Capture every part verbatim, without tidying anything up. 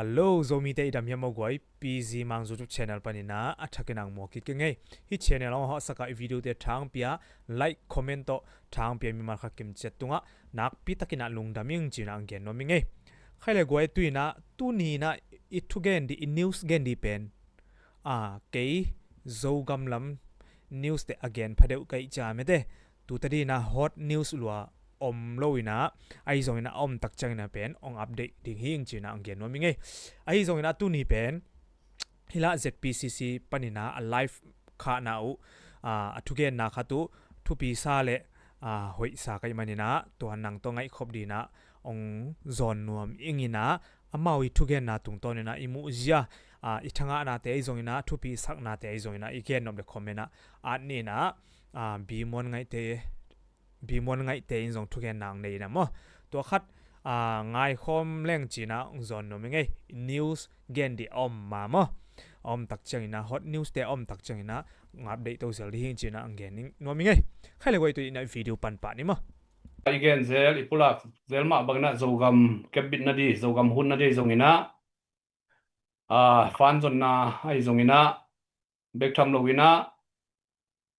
Hello, Zomite i dam hiam maw guai? P Z Mang YouTube channel panin ah a thakin ang muak kik ing ei. Hih channel hong hawhsak a i video te thang pia, like, comment tawh thang pia mimal kha kim ciat tungah nakpi takin ah lungdam ing ci-in ah ang gen nuam ing ei. Khai le guai, tu-in ah, tuni-in ah i thugen dih, i news gen dih pen, a, kei Zogam lam news te a gen pha deuh ka hih ciang mete, tu tadin ah hot news lua om lo-in ah, ahi zongin ah a om tak ciangin ah pen hong update ding hi ing ci-in ah ang gen nuam ing ei. Ahi zongin ah tuni pen hih lah Z P C C panin ah a live khahna uh, a, a thugenna khat uh thupi sa le, a, hoih sa ka hih manin ah tua nang tawh ngaihkhop dingin ah hong zawn nuam ing in ah, amau i thugenna tungtawnin ah i muhzia, a, i thangahnate ahi zongin ah, thupi saknate ahi zongin ah i gen nop le comment ah at ni in ah, a, Bimuan Ngaihte, Bimuan Ngaihte in zong thugenna hong nei in ah maw. Tua khat, a, ngaikhawm leng ci-in ah hong zawn nuam ing ei. News gen dih a om ma maw, a om tak ciangin ah, hot news te a om tak ciangin ah hong update to zel dih hi ing ci-in ah ang gen nuam ing ei. Khai le guai, tu-in ah video pan pah ni maw. I gen zel, i pulak zel mah bangin ah Zogam kepbitna dih, Zogam hutna dih zongin ah, a, fan zonna ahi zongin ah, bek tham loin ah,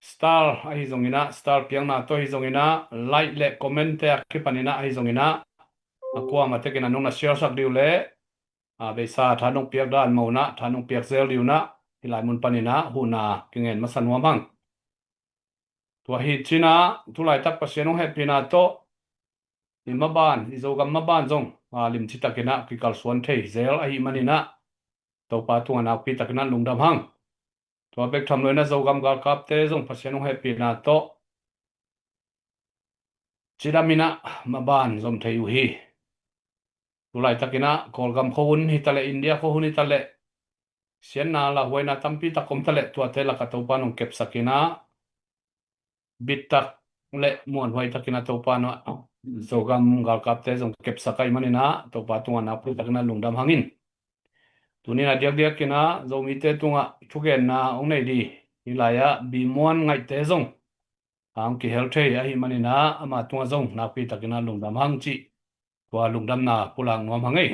star ahi zongin ah, star piakna tawh ahi zongin ah, like le comment te a kipanin ah ahi zongin ah, a kuamah tekin ah nong na share sak dih uh leh, a, beisa tha nong piak dan mah un ah, tha nong piak zel dih un ah, hih lai mun panin ah huhna kingen masa nuam hang. Tua hi ci-in ah, tu laitak Pasian hong hehpihna tawh i maban, i Zogam maban zong, a, limci takin ah kikalsuan thei zel ahih manin ah, Topa tungah nakpi takin ah lungdam hang. Tua bek tham loin ah Zogam galkapte zong Pasian hong hehpihna tawh cidam in ah maban zom thei uh hi. Tu laitakin ah Kawlgam khuahun hi ta leh, India khuahun hi ta leh, siatna lauhuaina tampi tak om ta leh, tuate lakah Topa in hong kepsak in ah, bit tak le muanhuai takin ah Topa in ah Zogam galkapte zong kepsak ahih manin ah, Topa tungah nakpi takin ah lungdam hang in. Tuni-in ah diakdiakin ah Zomite tungah thugenna hong nei dih, hih lai-ah Bimuan Ngaihte zong a hong kihel thei ahih manin ah, ama tungah zong nakpi takin ah lungdam hang cih, tua lungdamna pulak nuam hang ei.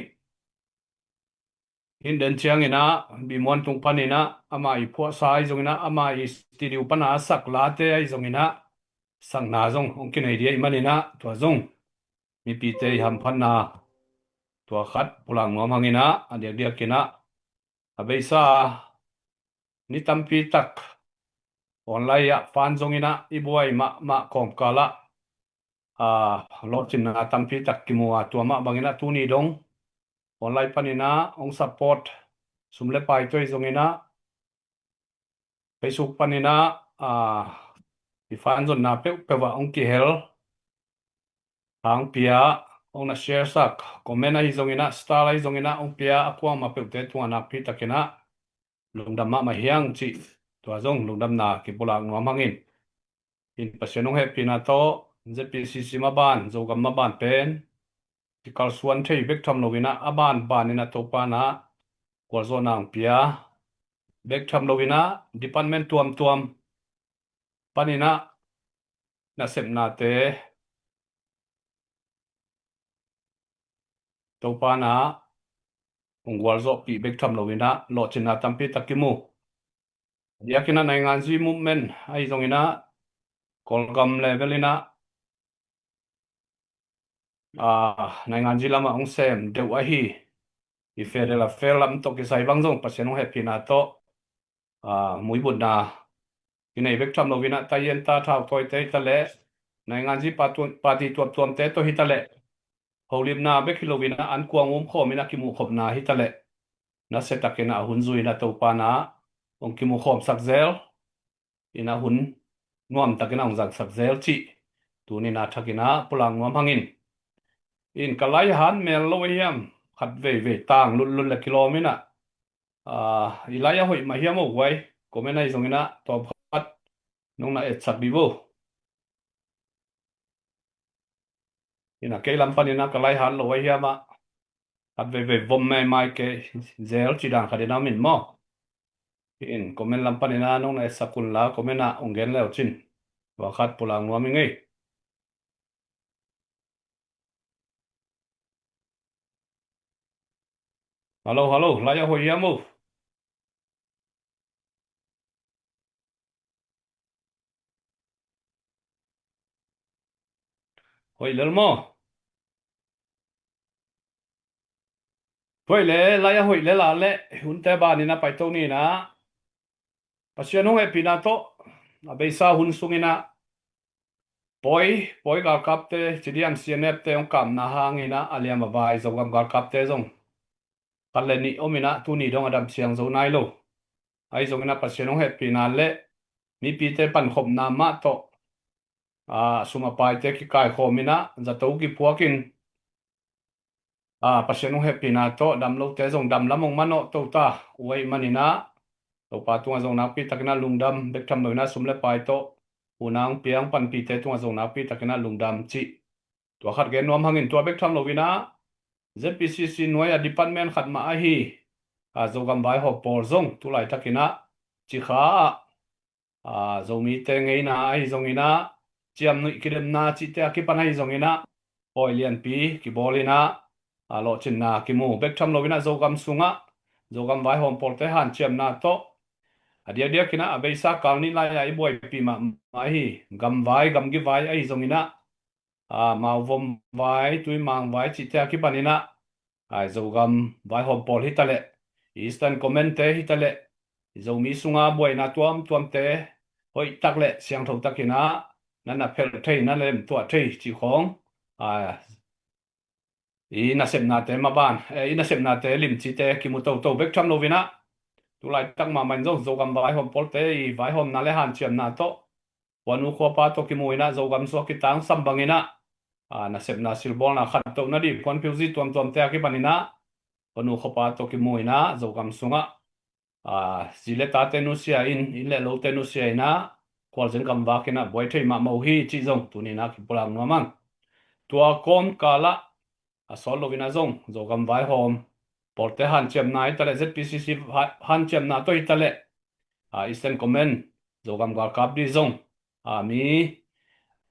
Hih den ciangin ah, Bimuan tung panin ah, ama i phuahsa ahi zongin ah, ama i studio pan a sak late ahi zongin ah, sakna zong hong kinei dih ahih manin ah, tua zong mipite i hamphatna, tua khat pulak nuam hang in ah, a diakdiakin ah, a beisa ni tampi tak online ah fan zongin ah i buai mahmah kawmkal ah, a, lawhcinna tampi tak kimu a, tua mah bangin ah tuni dong online panin ah hong support, sum le pai tawh ahi zongin ah, Facebook panin ah, a, i fan zonna peuhpeuh ah hong kihel, hong pia, hong na share sak, comment ahi zongin ah, star ahi zongin ah hong pia, a kuamah peuhte tungah nakpi takin ah lungdam mahmah hi hang cih, tua zong lungdamna kipulak nuam hang in. In Pasian hong hehpihna tawh Z P C C maban, Zogam maban pen kikalsuan thei bek tham loin ah, a banbanin ah Topa in ah gualzawhna hong pia, bek tham loin ah department tuamtuam panin ah nasepnate Topa in ah hong gualzawhpih bek tham loin ah lawhcinna tampi tak kimu. Diakin ah Nainganzi movement ahi zongin ah, Kawlgam level in ah, a, Nainganzi lamah hong sem deuh ahi, i federal affair lam tawh kisai bang zong Pasian hong hehpihna tawh, a, muibutna kinei bek tham loin ah, taiyenta thautawite hi ta leh, Nainganzi pa tuam, party tuamtuamte tawh hi ta leh, holipna bek hi loin ah, an kuang umkhawm in ah kimuhkhopna hi ta leh, nasia takin ah a hun zui in ah Topa in ah hong kimuhkhawmsak zel in ah, hun nuam takin ah hong zangsak zel cih tuni-in ah thakin ah pulak nuam hang in. In ka lai han mel lo ahi hiam, khat veivei tang lutlut le kilawm in ah, a, i lai a hoih mah hiam aw guai, comment ahi zongin ah tawmkhat nong na etsak dih vo. In ah kei lam panin ah ka lai han lo ahi hiam ah, khat veivei vom maimai kei zel cih dan khat in ah om in maw. In comment lam panin ah nong na etsak un la, comment ah hong gen le uh cin, tua khat pulak nuam ing ei. Hallo, hallo, lai a hoih hiam uh? Hoih lel maw? Hoih le, lai a hoih lel a le, hunte banin a paito ni in ah. Pasian hong hehpihna tawh, a beisa hun sungin ah, pawi, pawi galkapte, ci diam C N F te hong kapna hangin ah, a liam a vai Zogam galkapte zong khat le nih om in ah, tuni dong a dam siang zo nai lo. Ahi zongin ah Pasian hong hehpihna le mipite pankhopna mah tawh, a, sum a paite kikaikhawm in ah, zato kiphuakin, a, Pasian hong hehpihna tawh dam lote zong dam lam hong manawh to ta uh ahih manin ah, Topa tungah zong nakpi takin ah lungdam, bek tham lo in ah sum le pai tawh, unau hong piang panpihte tungah zong nakpi takin ah lungdam cih. Tua khat gen nuam hangin, tua bek tham lo in ah, Z P C C nuai a department khat mah ahi, a, Zogam vaihawm pawl zong tu laitakin ah, Cikha ah, a, Zomite ngeina ahi zongin ah, ciamnuih kilemna cihte a kipan ahi zongin ah, pawi lianpi kibawl in ah, a, lawhcinna kimu. Bek tham lo in ah Zogam sungah, Zogam vaihawm pawlte hanciamna tawh, a diakdiakin ah, a beisa kal nih lai-a i buaipih mahmah ahi, gamvai, gamgi vai ahi zongin ah, a, Mauvom vai, Tuimang vai cihte a kipan in ah, a, Zogam vaihawm pawl hi ta leh, Eastern Command te hi ta leh, Zomi sunga buaina tuamtuamte hoih tak le siangtho takin ah, na na phelh thei, na na lemtuah thei cih khawng, a, i nasepnate maban, eh, i nasepnate limcite kimu toto. Bek tham lo in ah, tu laitak mahmah in zong Zogam vaihawm pawlte i vaihawmna le hanciamna tawh, khuanu khuapa tawh kimu in ah, Zogam sung a kitangsam bangin ah, a, nasepna silbawlna khantohna ding puanphiuzi tuamtuamte a kipan in ah, khuanu khuapa tawh kimu in ah, Zogam sungah, a, zi le tate nusia in, inn le lote nusia in ah, khualzin gamvak in ah buai thei mahmah uh hi cih zong tuni in ah kipulak nuam hang. Tua kawmkal ah, a, sawt lo in ah zong Zogam vaihawm pawlte hanciamna hi ta leh, Z P C C ha-, hanciamna tawh hi ta leh, a, Eastern Command Zogam galkap ding zong, a, mi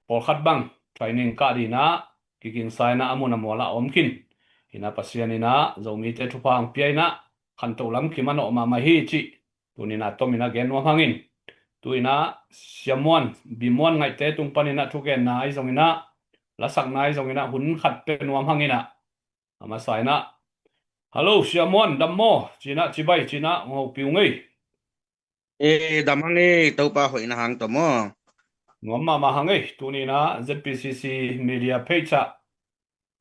pawlkhat bang training kah ding in ah kigingsa in ah, a mun a mual ah a om khin in ah, Pasian in ah Zomite thupha hong pia in ah, khantoh lam kimanawh mahmah hi cih tuni in ah tom in ah gen nuam hangin. Tu in ah Sia Muan, Bi Muan Ngaihte tung panin ah thugenna ahi zongin ah, lasakna ahi zongin ah, hun khat pia nuam hangin ah, a masa in ah, "Hallo, Sia Muan, dam maw?" ci in ah, cibai ci in ah hong hopih ung ei. E, dam hang ei, Topa hoihna hang tawh maw? Nuam mahmah hang ei. Tuni in ah Z P C C media page ah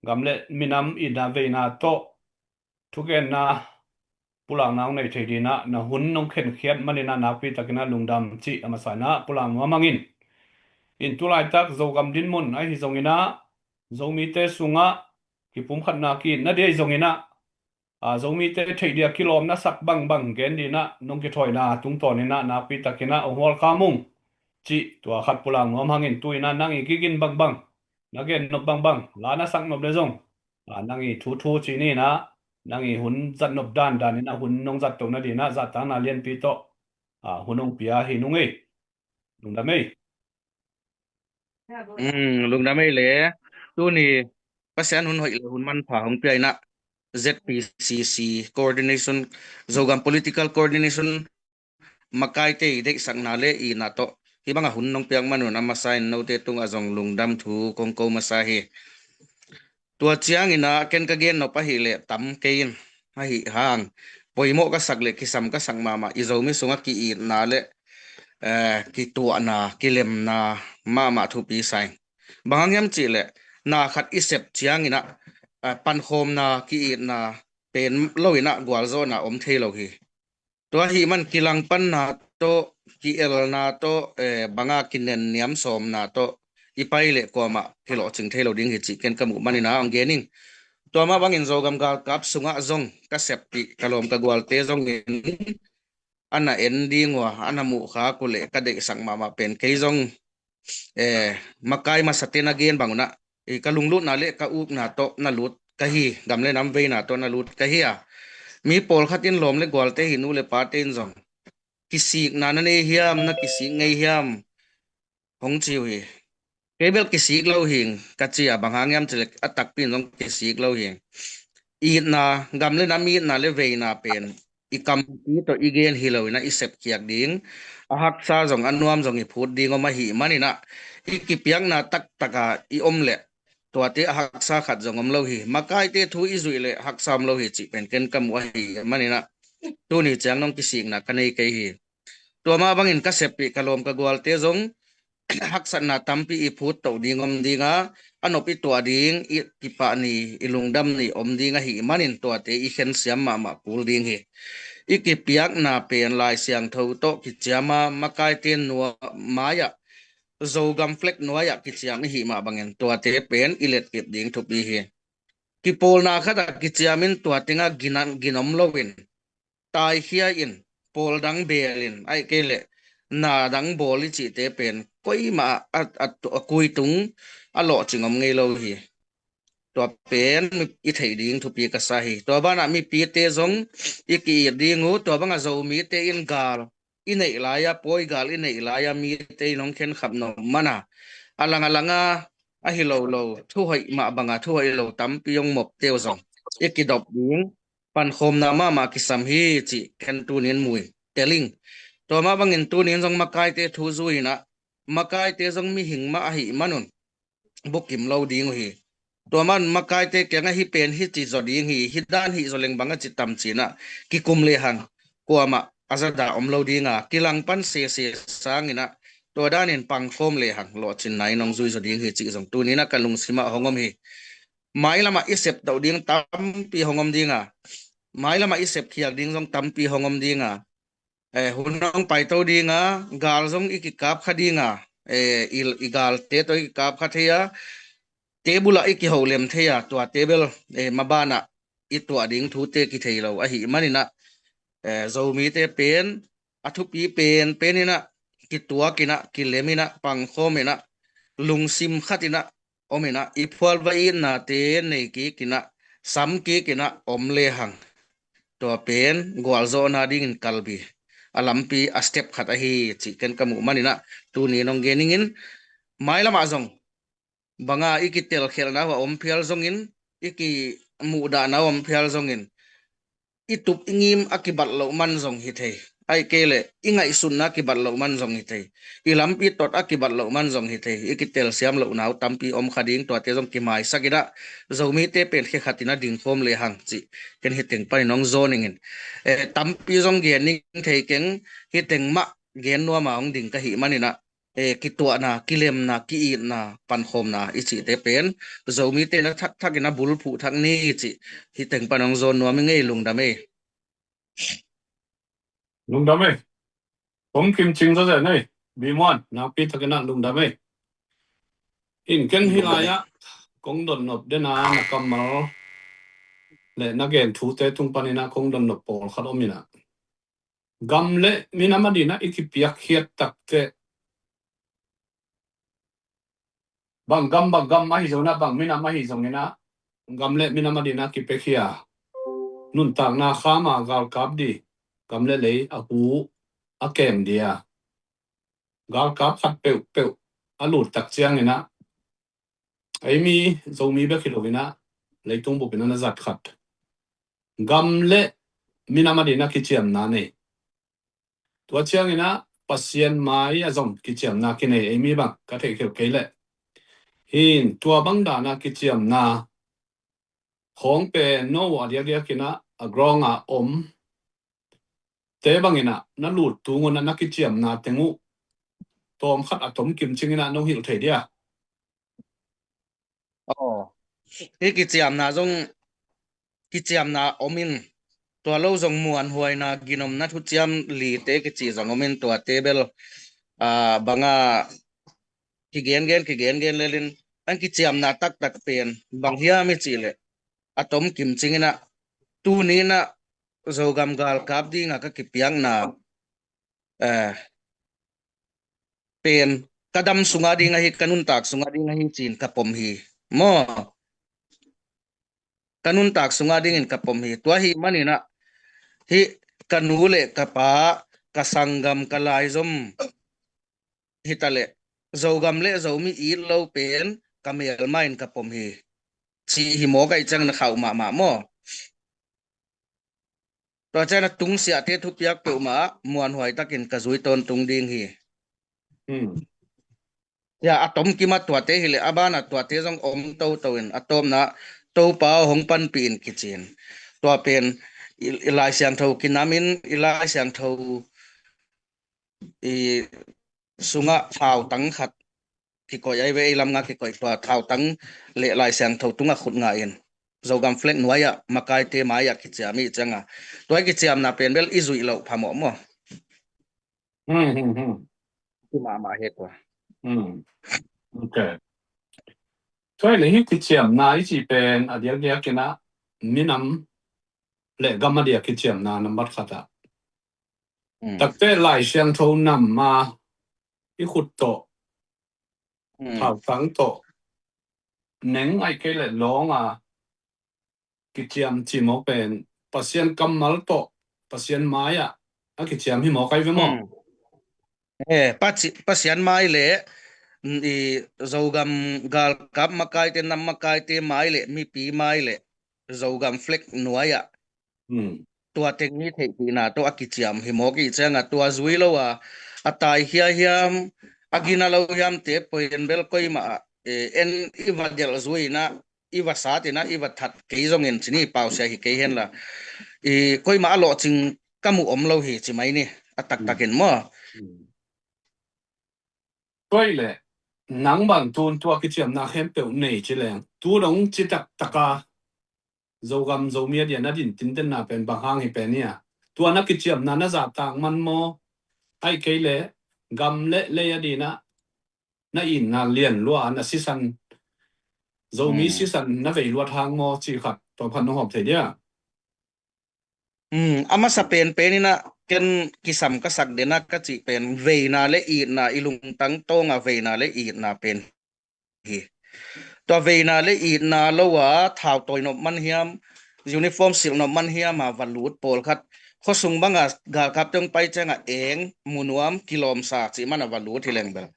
gam le minam itna veina tawh thugenna pulakna hong nei thei ding in ah, na hun hong khenkhiat manin ah nakpi takin ah lungdam cih a masa in ah pulak nuam hangin. In tu laitak Zogam dinmun ahi zongin ah, Zomite sungah kipumkhatna ki-itna ding ahi zongin ah, a, Zomite theih ding a kilawmna sak bangbang gen ding in ah, nong kithawina tungtawn in ah nakpi takin ah hong hualkham ung cih tua khat pulak nuam hangin. Tu in ah nang i kigin bangbang, na gen nop bangbang, la na sak nop le zong, a, nang i thuthu ci ni in ah, nang i hun zat nop dandan in ah, hun nong zat tohna ding in ah zahtakna lianpi tawh, a, hun hong pia hi ung ei. Lungdam ei. Mm, lungdam ei le. Tuni Pasian hun hoih le hun manpha hong pia in ah, Z P C C coordination, Zogam political coordination makaite i deihsakna le itna tawh hih bang a hun nong piak man un a masa in note tungah zong lungdam thu kong ko masa hi. Tua ciangin ah ken ka gen nop ahih leh tam kei in, ahih hang poimawh ka sak leh kisam ka sak mahmah, i Zomi sungah ki-itna le, eh, kituahna, kilemna mahmah thupi sa ing. Bang hang hiam cih leh, na khat i sep ciangin ah, eh, pankhawmna, ki-itna pen lo in ah gualzawhna om thei lo hi. Tua ahih man kilangpanna tawh, ki-elna tawh, eh, bang a kinenniam sawmna tawh i pai leh kuamah kilawhcing thei lo ding hi cih ken ka muh manin ah hong gen ing. Tua mah bangin Zogam galkap sungah zong ka seppih, ka lawm ka gualte zongin a na en ding uh a, a na muhkhak uh leh ka deihsak mahmah pen kei zong, eh, makai masate na gen bang un ah, eh, ka lunglutna le ka ukna tawh na lut ka hi, gam le nam veina tawh na lut ka hi a. Mi pawlkhat in, lawm le gualte hi, nu le pate in zong kisikna na nei hiam, na kisik ngei hiam hong ci uh hi. Kei bel kisik lo hing ka ci a, bang hang hiam cih leh a takpi in zong kisik lo hing. itna, gam le nam itna le veina pen i kampi tawh i gen hi lo in ah i sepkhiak ding, a haksa zong a nuam zong i phut ding om ahih manin ah, i kipiakna taktak a i om leh tuate a haksa khat zong om lo hi. Makaite thu i zuih leh haksa om lo hi cih pen ken ka muh ahih manin ah, tuni ciang nong kisikna ka nei kei hi. Tua mah bangin ka seppih ka lawm ka gualte zong haksatna tampi i phut toh ding om ding a, a nop i tuah ding, i kipah ni, i lungdam ni om ding ahih manin tuate i khensiam mahmah kul ding hi. I kipiakna pen Lai Siangtho tawh kiciam a, makaite nuam mai-ah, Zogam flag nuai-ah kiciam i hih mah bangin tuate pen i letkip ding thupi hi. Kipawlna khat ah kiciam in tua tengah gin, gin om loin, taikhia in, pawl dang beel in, ahih kei leh na dang bawl i cihte pen koimah a, a, a, a kuitung a lawhcing om ngei lo hi. Tua pen i theih ding thupi ka sa hi. Tua banah mipite zong i ki-it ding uh, tua bangah Zomite in gal i neih lai-a, pawi gal i neih lai-a mite in hong khenkhap nop man a, a lang a lang a, ahi lo lo, thuhoih mah banga thuhoih lo tampi hong mopte uh zong i kidop ding, pankhawmna mahmah kisam hi cih ken tunin mui tel ing. Tua mah bangin tunin zong makaite thu zui in ah, makaite zong mihing mah ahih manun bukim lo ding uh hi. Tua man makaite kiangah hih pen hih ci zaw ding hi, hih dan hih zaw leng bang a ci tam ci in ah kikum lehang kuamah a zada om lo ding a, kilang pan sese sangin ah tua danin pangkhawm lehang lawhcinna in hong zui zaw ding hi cih zong tunin ah ka lungsimah hong om hi. Mailamah i sep toh ding tampi hong om ding a, mailamah i sepkhiak ding zong tampi hong om ding a, eh, hun hong paito ding a, gal zong i kikap kha ding a, eh, i, i galte tawh i kikap kha thei a, table ah i kiho lem thei a, tua table, eh, maban ah i tuah ding thute kithei lo ahih manin ah, eh, Zomite pen a thupi pen pen in ah kituak in ah, kilem in ah, pangkhawm in ah, lungsim khat in ah om in ah, i phual va itnate nei kik in ah, sam kik in ah om lehang tua pen gualzawhna dingin kalbi a lampi, a step khat ahi cih ken ka muh manin ah tuni nong gen ning in, mailamah zong banga i kitelkhialhna uh a om phial zongin, i kimuhdahna uh a om phial zongin, i tup i ngim a kibat loh man zong hi thei. Ahih kei leh i ngaihsutna a kibat loh man zong hi thei. I lampi tot a kibat loh man zong hi thei. I kitelsiam lohna uh tampi om kha ding, tuate zong kimaisak in ah, Zomite pen khe khat in ah dingkhawm lehang cih ken hih teng panin hong zawn ning in. Eh, tampi zong gen ning thei keng, hih teng mah gen nuam a hong ding ka hih manin ah, eh, kituahna, kilemna, ki-itna, pankhawmna i cihte pen Zomite in ah thakthak in ah bulphuh thak ni cih hih teng pan hong zawn nuam ing ei. Lungdam ei. Lungdam ei. Kong kimcing zawzen ei. Bimuan, nakpi takin ah lungdam ei. In ken hih lai-ah kong dotnop den a, na kammal le na gen thute tung panin ah kong dotnop pawlkhat om in ah, gam le minam adingin ah i kipiakkhiat takteh, bang gam bang gam ahi zongin ah, bang minam ahi zongin ah, gam le minam adingin ah kipiakhia, nuntakna kham a galkap ding, gam le lei a hu a kem ding a, galkap khat peuhpeuh a lut tak ciangin ah, ei mi, Zomi bek hi lo in ah, leitung bup in ah na zat khat, gam le minam adingin ah kiciamna nei. Tua ciangin ah Pasian mai-ah zong kiciamna kinei, ei mi bang ka theihkhial kei leh. Hih tua bang dan a kiciamna khawng pen no a diakdiak in ah a ground a om te bangin ah na lut tung un ah na kiciamna teng uh tawmkhat a tom kimcing in ah nong hilh thei dia? Aw, hih kiciamna zong, kiciamna om in, tua lo zong muanhuaina, ginomna thuciam lite kici zong om in, tuate bel, ah, banga kigengen, kigengen lel in, an kiciamna taktak pen bang hiam i cih leh, a tom kimcing in ah, tuni in ah Zogam galkap ding a ka kipiakna, eh, pen ka dam sung a ding ahi, ka nuntak sung a ding ahi ci-in ka pom hi maw. Ka nuntak sung a dingin ka pom hi. Tua ahih manin ah, hih ka nu le ka pa, ka sanggam, ka laizom hi ta leh, Zogam le Zomi it lo pen ka melma in ka pom hi, cih hi maw, ka hih ciang na khauh mahmah maw. Tua ciangin a tungsiahte thupiak peuhmah ah muanhuai takin ka zui tawntung ding hi. Hmm. Ya, a tomkim a tuate hileh a banah tuate zong om toto in, a tawpna Topa aw hong panpih in kici in. Tua pen i, i Lai Siangtho kinamin, i Lai Siangtho i sungah thautang khat kikoih ai ve, ei lam nga kikoih, tua thautang le Lai Siangtho tungah khut ngah in Zogam flag nuai-ah makaite mai-ah kiciam i cianga, tua i kiciamna pen bel i zuih loh phamawh maw? Hmm, hmm, hmm. Hi mahmah hi tua. Hmm. Ok. Tua hi le hih kiciamna i cih pen a diakdiak in ah minam le gam a dia kiciamna nambat khat ah. Hmm. Takte Lai Siangtho nam a i khut tawh, hmm, thautang tawh, neng ai kei le lawng a kiciam cih mawk pen Pasian kammal tawh, Pasian mai-ah a kiciam hi mawk ai ve maw? Hmm. Eh, Pasi-, Pasian mai le, mm, i Zogam galkap makaite, nam makaite mai le, mipi mai le, Zogam flag nuai-ah. Hmm. Tua teng hi theihpihna tawh a kiciam hi mawk i cianga, tua zui lo a, a taikhia hiam, a gina lo hiamte poi in bel koimah ah, eh, en i va delh zui in ah, i va sat in ah, i va that kei zongin cini pausia hi kei henla, i koimah a lawhcing ka muh om lo hi ci mai ni, a taktak in maw? Hmm. Tua hi le, nang bang tun tua kiciamna khempeuh nei ci leng, tu dong ci taktak a Zogam Zomi a dia na din tintenna pen bang hang hi pen hia? Tua na kiciamna na zahtak man maw? Ai kei le gam le lei a din ah na itna lian lua, na sisan, Zomi, hmm, sisan na vei luat hang maw, cih khat tawm khat nong hawm thei dia? Hmm, a masa penpen in ah ken kisam ka sak den ah ka cih pen veina le itna, i lungtang tawng a veina le itna pen hi. Tua veina le itna lo a thau tawi nop man hiam, uniform silh nop man hiam a va lut pawlkhat, khuasung banga galkapte hong pai cianga eng, munuam, kilawmsa cih man a va lut hi leng bel,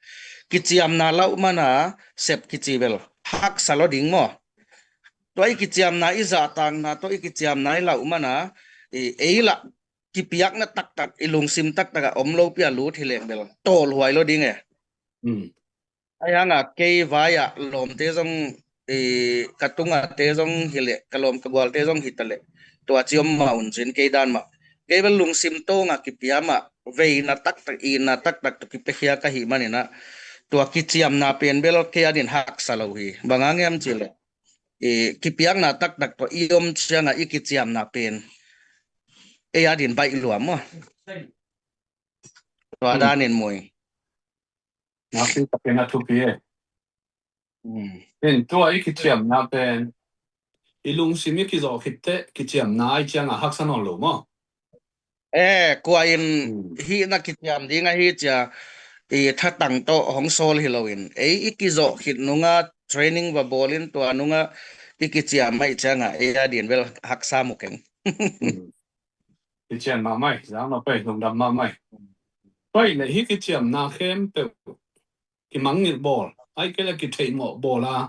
kiciamna lauh man a sep kici bel haksa lo ding maw? Tua i kiciamna, i zahtakna tawh i kiciamna i lauh man a, i, ei lah kipiakna taktak, i lungsim taktak ah om lopi a lut hi leng bel tawlhuai lo ding e. Hmm. Ahi hanga kei vai-ah lawmte zong, i, ka tungate zong hileh, ka lawm ka gualte zong hitaleh, tua ci om mah un cin kei dan mah. Kei bel lungsim tawng a kipia mah, veina taktak, itna taktak tawh kipiakhia ka hih man in ah, tua kiciamna pen bel kei adin haksa lo hi. Bang hang hiam cih leh, i, kipiakna taktak tawh i om cianga i kiciamna pen ei adin baih lua maw? Tua, hmm, danin mui. Nakpi takin a thupi e. Hmm. In tua i kiciamna pen, i lungsim i kizawh khit teh kiciamna ai cianga haksa nawn lo maw? Eh, kua in, hmm, hih na kiciam ding ahi cia, i thatang tawh hong sawl hi loin, ei i kizawh khit nunga training va bawlin tua nunga i kiciam ai cianga ei adin bel haksa mu keng. Hmm. Kician mahmah ei, zang nop ei, lungdam mahmah ei. Tua hi le hih kiciamna khempeuh kimangngilh bawl, ai kei le kitheihmawh bawl a,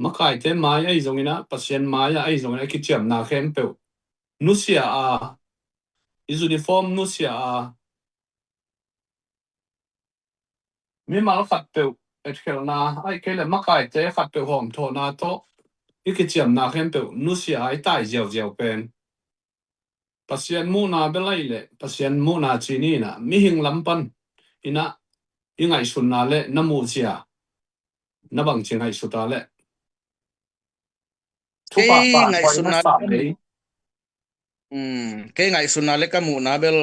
makaite mai ahi zongin ah, Pasian mai ah ahi zongin ah, kiciamna khempeuh nusia a, i uniform nusia a, mimal khatpeuh etkhelhna, ai kei le makaite khatpeuh hawmthawhna tawh i kiciamna khempeuh nusia a i tai ziauziau pen Pasian muhna bel ahi le, Pasian muhna ci ni in ah, mihing lam pan in ah i ngaihsutna le na muh cia, na bangci ngaihsut a le? Kei ngaihsutna le, um, kei ngaihsutna le ka muhna bel,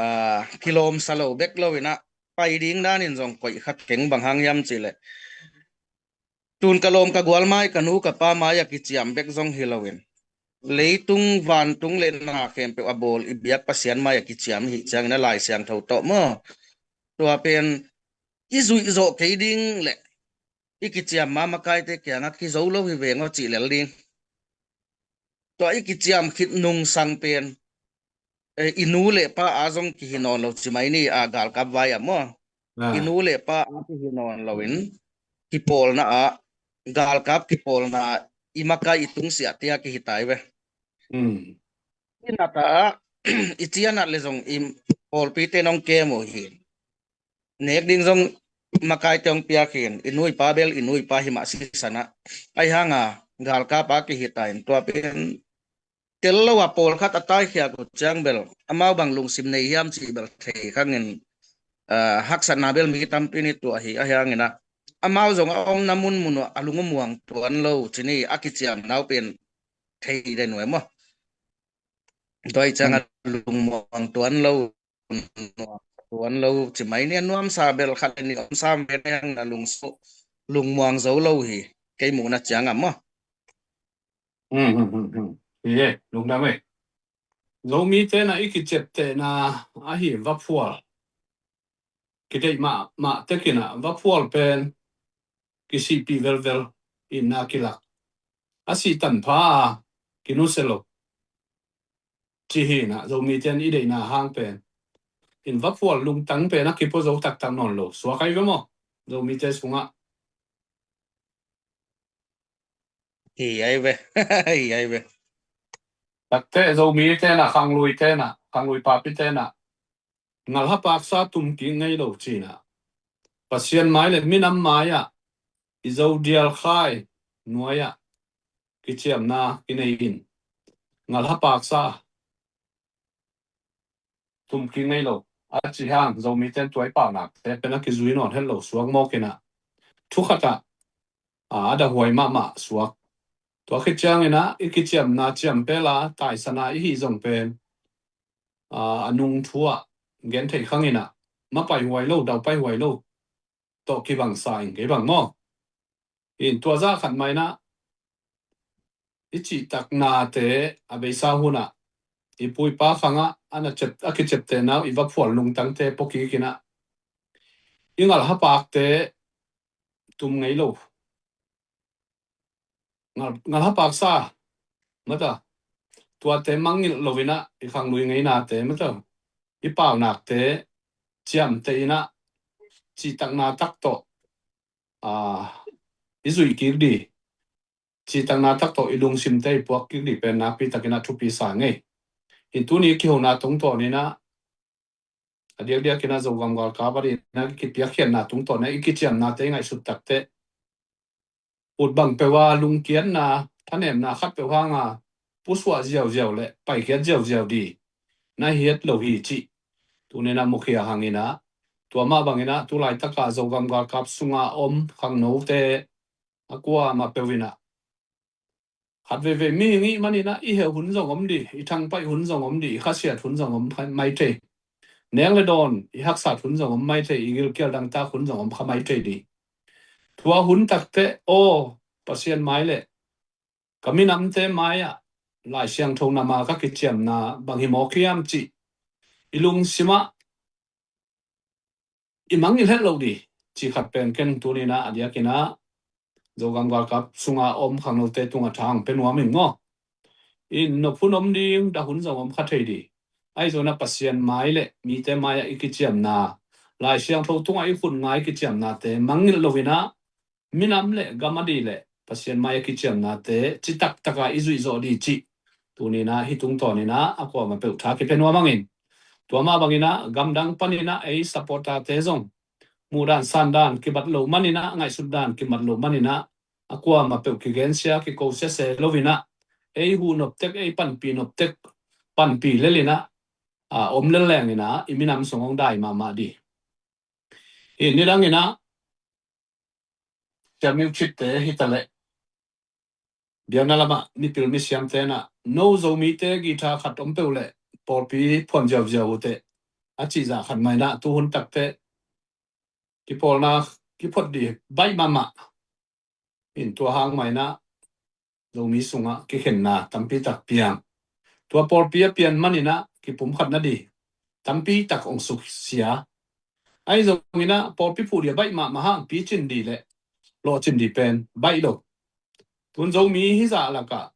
ah, kilawmsa lo bek lo in ah, pai ding danin zong koih kha keng, bang hang hiam cih leh, tun ka lawm ka gual mai, ka nu ka pa mai a kiciam bek zong hi loin, leitung vantung le na khempeuh a bawl i biak Pasian mai a kiciam i hih ciangin a Lai Siangtho tawh maw? Tua pen i zuih zawh kei ding le i kiciam ma makaite kiangah kizo lo hi veng aw cih lel ding. Tua i kiciam khit nungsang pen, eh, i nu le pa a zong kihi nawn lo ci mai ni a, galkap vai ah maw? Ah. I nu le pa a kihi nawn loin kipawlna ah, galkap kipawlna ah i makai i tungsiahte a kihi tai ve. Hmm. i nat ah, i cianat le zong i pawlpite nong kem uh hi. Nek ding zong makaite hong piak hi. I nuipa bel i nuipa hi mah sisan ah. Ahi hanga galkap a kihi ta in tua pen tel lo a pawlkhat a taikhia uh ciang bel amau bang lungsim nei hiam cih bel thei khangin, ah, haksatna bel mi tampi ni tuah hi. Ahi hangin ah amau zong a omna munmun uh a lungmuang tuan lo ci ni a kiciamna uh pen thei den uh e maw? Tua hi ciang a lungmuang tuan lo, tuan lo ci mai ni a nuamsa bel khat ni om sam ve ni hang a lungsu, lungmuang zo lo hi. Kei muhna ciang a maw? Hi e, lungdam e. Zomite na i kiciaptehna ahi vaphual kideih mahmah tekin ah vaphual pen kisihpih velvel in na kilak. A sih tanpha a kinusia lo ci hi in ah Zomite in i deihna hang pen in vaphual lungtang pen a kipua zo taktak nawn lo suak ahi ve maw? Zomite sungah hi ahi ve. Hi ahi ve. Takte Zomite na, khanglui te na, khanglui papi te na ngalhapaksa tum kik ngei lo cina Pasian mai le minam mai ah i Zo dial khai nuai ah kiciamna kinei in ngalhapaksa tum kik ngei lo a ci hang Zomite in tua i paunak te pen a kizui nawn het lo suak mawk in ah thu khat ah a dahuai mahmah suak. Tua khit ciangin ah i kiciamna ciampel a taisana i hih zong pen a nung thu ah gen theih khangin ah mapai huai lo, daupai huai lo tawh kibangsa in kei bang maw? In tua zah khat mah in ah i cihtaknate a beisa hun ah i pu i pa khangah a na ciap, a kiciaptehna uh i vaphual lungtangte pua kik in ah i ngalhapakte tum ngei lo. Ngal, ngalhapaksa mata tuate mangngilh lo in ah i khanglui ngeinate mata i paunakte ciamteh in ah cihtakna tak tawh a i zuih kik di, cihtakna tak tawh i lungsimte i puak kik di pen nakpi takin ah thupi sa ngei. In tuni kihona tungtawn in ah a diakdiak in ah Zogam galkap a dih in ah kipiakkhiatna tungtawn in ah i kiciamnate i ngaihsut takte ut bang peuh a lungkiatna thanemna khat peuh hanga pusuah ziauziau le paikhiat ziauziau di na hiat lo hi cih tuni in ah mukhia hang in ah tua mah bang in ah tu laitak a Zogam galkap sunga om khangnote a kuamah peuh in ah khat veivei mihing i hih man in ah i heh hun zong om di, i thangpaih hun zong om di, i khasiat hun zong om kha mai thei. Neng le dawn i haksat hun zong om mai thei, i gilkial dangtak hun zong om kha mai thei di. Tua hun takte aw Pasian mai le ka minamte mai ah Lai Siangtho nam a ka kiciamna bang hi mawk hiam cih i lungsim ah i mangngilh het lo di cih khat pen ken tuni in ah a diak in ah Zogam galkap sunga om khangnote tungah tha hong pia nuam ing maw? In nop hun om ding, dah hun zong om kha thei di. Ahi zongin ah Pasian mai le mite mai ah i kiciamna, Lai Siangtho tungah i khut ngai kiciamnate mangngilh lo in ah minam le gam a dih le Pasian mai a kiciamnate citak taka i zuih zawh di cih tuni in ah hih tungtawn in ah a kuamah peuh tha kipia nuam hang in. Tua mah bang in ah gamdang pan in ah ei supporter-te zong muhdan sandan kibat loh man in ah, ngaihsutdan kimat loh man in ah a kuamah peuh kigensia kikosia se lo in ah ei huh nop tek, ei panpih nop tek, panpih lel in ah a om lel leng in ah i minam sung hong dai mahmah di. Hih nidang in ah Sia Miu Cit-te hi ta leh biakna lamah mipil misiamte in ah no Zomite guitar khat om peuh leh pawlpi phuan ziauziau uh teh a cih zah khat mah in ah tu hun takte kipawlna kiphot di baih mahmah. In tua hang mah in ah Zomi sungah kikhenna tampi tak piang. Tua pawlpi a pian man in ah kipumkhat nading tampi tak hong suksia. Ahi zongin ah pawlpi phuh dia baih mahmah hang picin di le lawhcin di pen baih lo. Tun Zomi hizah lakah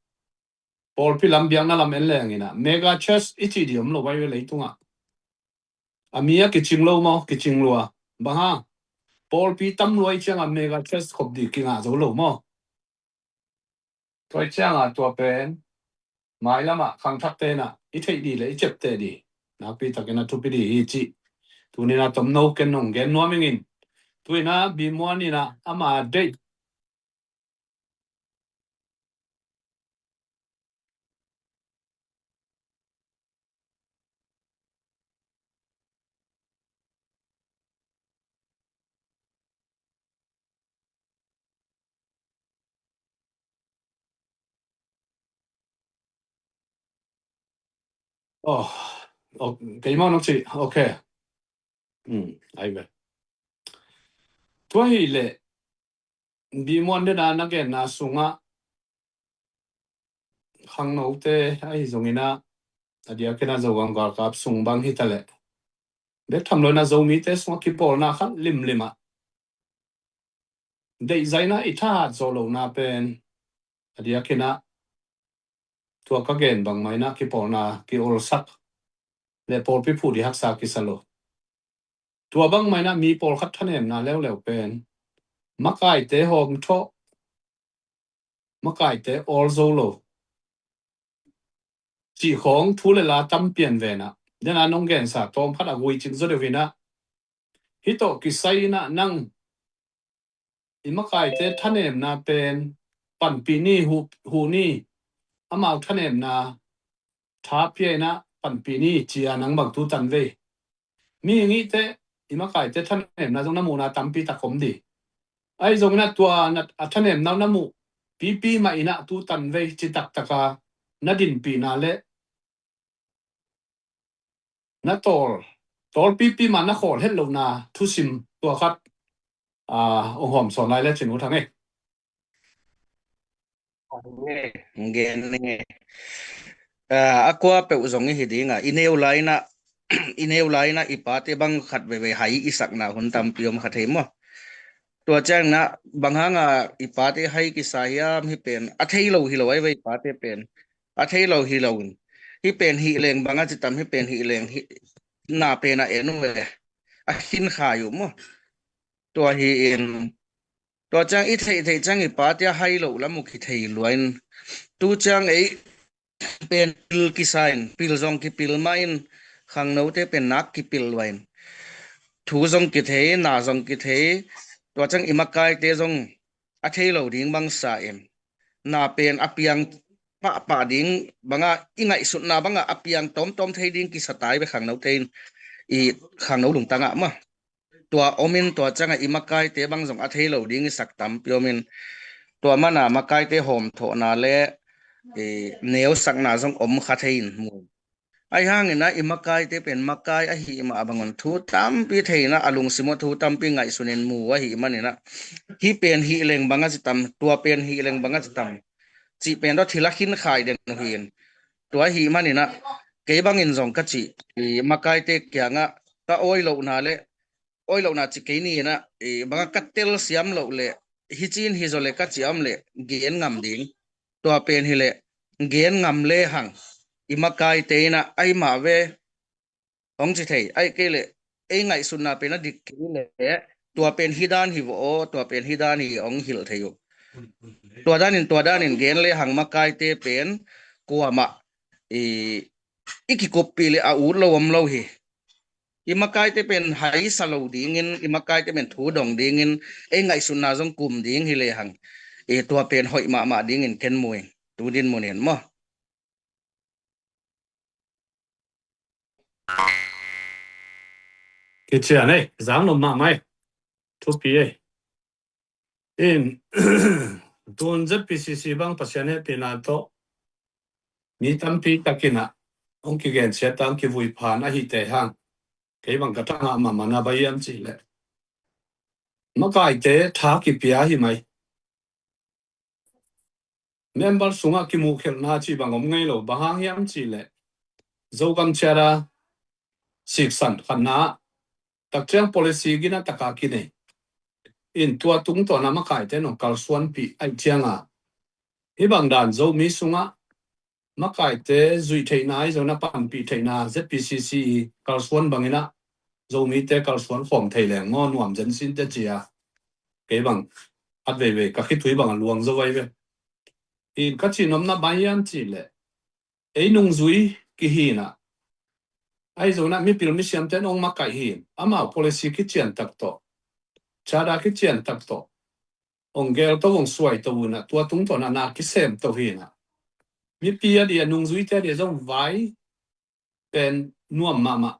pawlpi lam, biakna lam en leng in ah mega church i cih di om lo vai ve leitungah. A mi a kicing lo maw, kicing lua. Bang hang? Pawlpi tam lua i ciangah mega church khop di kingah zo lo maw? Tua i ciangah tua pen mailamah khangthakte in ah i theih dih le i ciapteh dih nakpi takin a thupi dih hi cih tuni in ah tomno ken nong gen nuam ing in. Tu in ah Bimuan in ah ama deih Oh, oh, keimah nong ci. Ok. Hmm, ai ve. Tua hi leh Bimuan dena na genna sungah khangnote ahi zongin ah a diakin ah Zogam galkap sung bang hi ta leh bek tham lo in ah Zomite sungah kipawlna khat limlim ah deihzaina i thahat zawh lohna pen a diakin ah tua ka gen bangmah in ah kipawlna ki-olsak le pawlpi phuh dih haksa kisa lo. Tua bangmah in ah mi pawlkhat thanemna leuleu pen makaite hawmthawh, makaite awl zo lo cih khawng thu le la tam pian ven ah dena nong gensa tawm khat a gui cing zaw deuh in ah hih tawh kisai in ah nang i makaite thanemna pen panpih ni, huh, huh ni, amau thanemna tha pia in ah panpih ni ci-a nang bang tu tan vei. Mihing i teh i makaite thanemna zong na muhna tampi tak om dih. Ahi zongin ah tua na, a thanemna na muh pipi mah in ah tu tan vei ci taktak a na dinpihna le na tawl, tawl pipi mah na khawl het lohna thusim tua khat, ah, ong hawm sawn lai le cin U Thang ei. Nge, nge, nge. Ah, a kua peuh zong i hi ding a, i neu lai in ah, i neu lai in ah i pate bang khat veivei hai i sakna hun tampi om kha thei maw. Tua ciangin ah bang hang a i pate hai kisa hiam, hih pen a thei lo hi lo ai ve, i pate pen a thei lo hi lo in. Hih pen hih leng bang a ci tam, hih pen hih leng hih na pen a en uh ve. A khin khai uh maw. Tua hi in, tua ciang i theih theih ciang i pate a hai lo lam uh kithei lua in. Tu ciang ei pen pil kisa in, pil zong kipil mah in, khangnote pen nak kipil lua in. Thu zong kithei, na zong kithei, tua ciang i makaite zong a thei lo ding bangsa in. Na pen a piang pahpah ding bang a, i ngaihsutna bang a a piang tawmtawm thei ding kisa tai ve khangnote in, i khangno lungtang ah maw. Tua om in tua ciang a i makaite bang zong a thei lo ding i sak tampi om in, tua man a makaite hawmthawhna le, eh, neusakna zong om kha thei in mu. Ahi hangin ah i makaite pen makai ahih mah bang un thu tampi thei in ah a lungsim uh thu tampi ngaihsun in mu ahih manin ah hih pen hih leng bang a ci tam, tua pen hih leng bang a ci tam cih pen tawh thil a khin khai den uh hi in. Tua ahih manin ah kei bangin zong ka cih, i makaite kiangah ka awi lohna le awi lohna ci kei ni in ah, i bang a ka telsiam loh le hi ci in hi zaw le ka ci a om le gen ngam ding. Tua pen hi le gen ngam le hang i makaite in ah ai mah ve hong ci thei, ai kei le ei ngaihsutna pen a dik kei le tua pen hi dan hi vaw aw, tua pen hi dan hi hong hilh thei uh. Tua danin, tua danin gen le hang makaite pen kuamah i, i kikuppih le a ut lo om lo hi. I makaite pen haisa lo dingin, i makaite pen thu dong dingin, ei ngaihsutna zong kum ding hi le hang, i tua pen hoih mahmah dingin ken mu ing. Tu din mu nin maw. Kician ei, zang lo mahmah ei. Thupi ei. In, tun Z P C C bang Pasian hehpihna tawh mi tampi takin ah hong kigen siat a hong kivui phan ahih teh hang, kei bang ka thangah mahmah na bang hiam cih leh makaite tha kipia hi mai. Member sungah kimuhkhelhna cih bang om ngei lo, bang hang hiam cih leh Zogam ciat a siksan khatna ah takciang policy gina taka kinei in, tua tungtawn a makaite nong kalsuanpih ahih ciang a, hih bang dan Zomi sungah makaite zuih theihna ahi zongin a panpih theihna Z P C C i kalsuan bangin ah Zomite kalsuan khawm thei leng maw nuam zen sin teh ci a, kei bang at veivei ka khitui bang a luang zo vai ve. In ka cih nopna bang hiam cih leh ei nungzui kihi inah, ahi zong inah mipil misiamte in hong makaih hi in, amau policy kician tak tawh, charter kician tak tawh, hong gel to, hong suai to uh inah, tua tungtawn ah na kisem to hi inah, mipi a dih a, nungzuite a dih a zong vai pen nuam mahmah.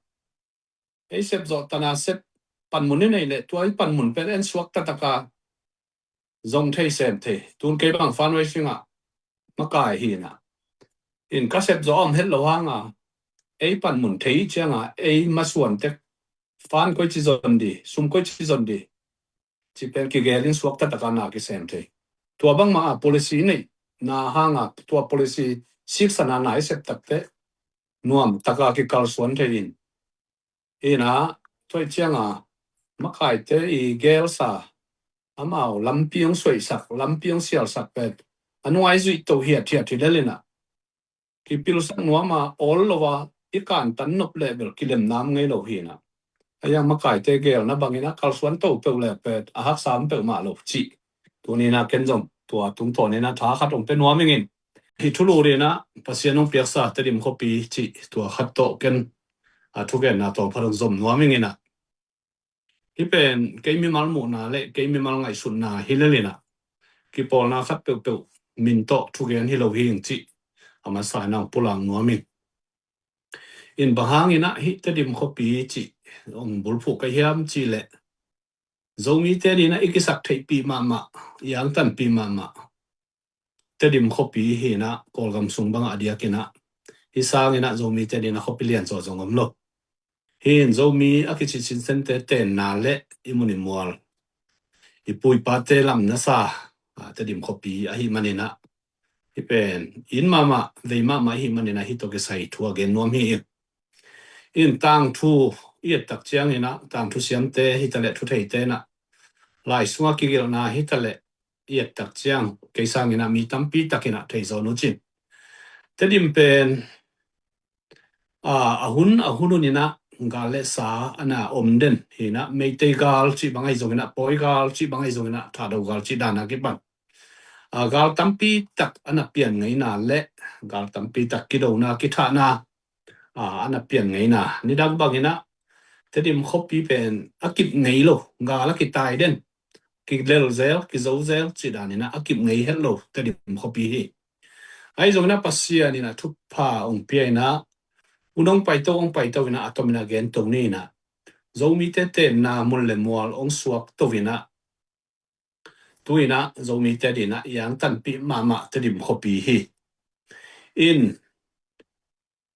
Ei sep zawh tana sep panmun i neih leh tua i panmun pen en suak taktak a zong thei sem thei. Tun kei bang fundraising ah makai hi inah, in ka sep zawh a om het lo hang a, ei panmun thei ciang a ei masuan tek, fund koi ci zon di, sum koi ci zon di, ci pen kigel in suak taktak a na kisem thei. Tua bangmah a policy i neihna hang a, tua policy siksan a na i sep tak teh nuam tak a kikalsuan thei in. Inah, tua ciang a makaite i gelsa, amau lampi hong suaisak, lampi hong sialsak pen a nuai zuih to hiathiat hi lel inah, kipilsak nuam a, awl lo a, i kantan nop leh bel kilem nam ngei lo hi inah, a iang makaite gelna bang inah kalsuan to peuh leh pen a haksa om peuhmah lo cih tuni inah ken zong tua tungtawn inah tha khat hong pia nuam ing in. Hih thulu dih inah Pasian hong piaksa Tedim khuapi cih tua khat tawh ken a thugenna tawh phat hong zom nuam ing inah, hih pen kei mimal muhna le kei mimal ngaihsutna hi lel inah, kipawlna khat peuhpeuh min tawh thugen hi lo hi ing cih a masa inah hong pulak nuam ing. In bang hang inah hih Tedim khuapi cih hong bulphuh ka hiam cih leh, Zomite dih inah i kisak theihpih mahmah, i angtanpih mahmah Tedim khuapi hi inah, Kawlgam sung bangah a diak inah, hih sang inah Zomite dih inah khuapi lian zaw zong om lo. Hih in Zomi a kici Shinsen-te tenna le i mun i mual, i pu i pate lamna sa, a, Tedim khuapi ahih man inah, hih pen in mahmah, vei mahmah ahih man inah hih tawh kisai thu a gen nuam hi ing. In tangthu i et tak ciang inah, tangthu siamte hi ta leh, thutheite inah, lai sungah kigelhna hi ta leh, i et tak ciang kei sang inah mi tampi tak inah thei zaw nuam cin. Tedim pen, a, a hun, a hun hun inah gal le sa a na om den hi inah, Meitei gal cih bang ahi zong inah, Pawi gal cih bang ahi zong inah, Thado gal cih dan a kipan, a, gal tampi tak a na pian ngeina le gal tampi tak kidona, kithahna, a, a na pian ngeina. Nidang bang inah Tedim khuapi pen a kip ngei lo, gal a kitai den, kilel zel, kizo zel cih dan inah a kip ngei het lo Tedim khuapi hi. Ahi zong inah Pasian inah thupha hong pia inah, hun hong paito, hong paito inah a tom inah gen to ni inah, Zomite tenna mun le mual hong suak to inah, tu inah Zomite dih inah i angtanpih mahmah Tedim khuapi hi. In